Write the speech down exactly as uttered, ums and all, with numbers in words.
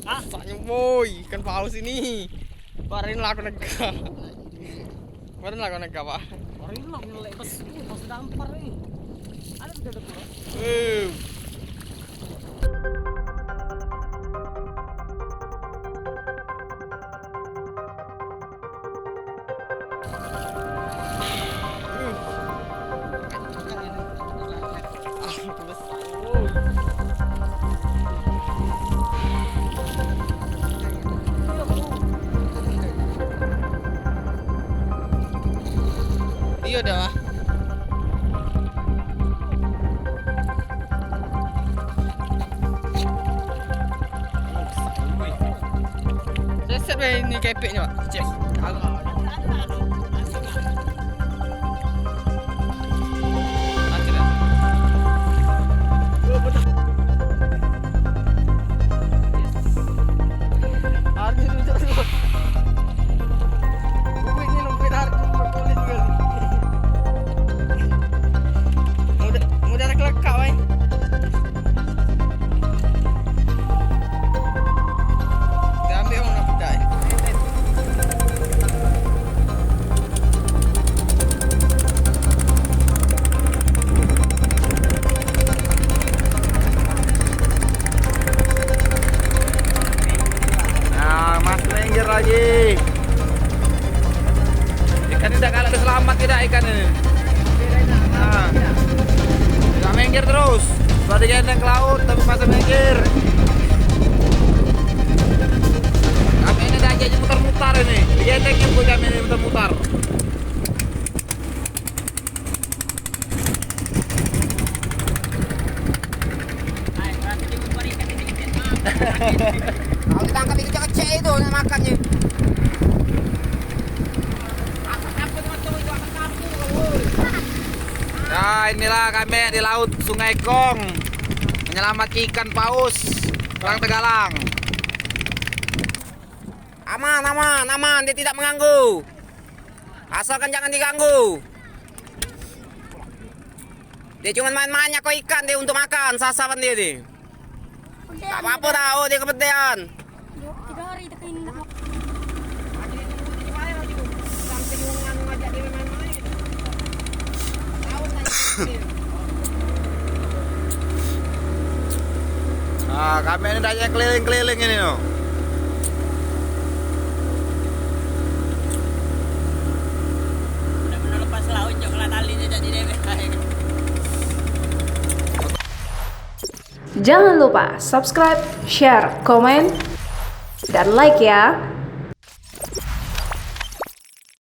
Ah, saknyo boy, ikan paus ini. Barin lah aku negak. Barin lah aku negak, Pak. Barin lah ngelek bes, uh, pas dampar ni. Ada udah ada pulang. Eh. Iyo dah. Seset bae ni kepeknyo, Pak. Cek. Mudah, mudah kelekak, wai. Dah ambil orang nak pedai. Nah, masih minggir lagi. Ikan ini dah galak selamat tidak ikan ini? Nah. Dah minggir terus. Sudah digendeng ke laut tapi masih minggir. Kami ini dah jadi mutar-mutar ini. Digendengnya pun kami ini mutar-mutar. Kalau ditangkap itu kecek itu nak makannya. Nah, inilah kami di laut Sungai Kong menyelamatkan ikan paus orang Tegalang. Aman, aman, aman, dia tidak mengganggu. Asalkan jangan diganggu. Dia cuma main-main nyako ikan dia untuk makan, sasaran dia ni. Tak apa-apa dah, oh, dia kepedean. Tiga hari tekan. Ah, kami ini dah keliling-keliling ini, no. Udah pernah lepas laut, cok, lah tali je jadi dewek. Jangan lupa subscribe, share, komen, dan like ya.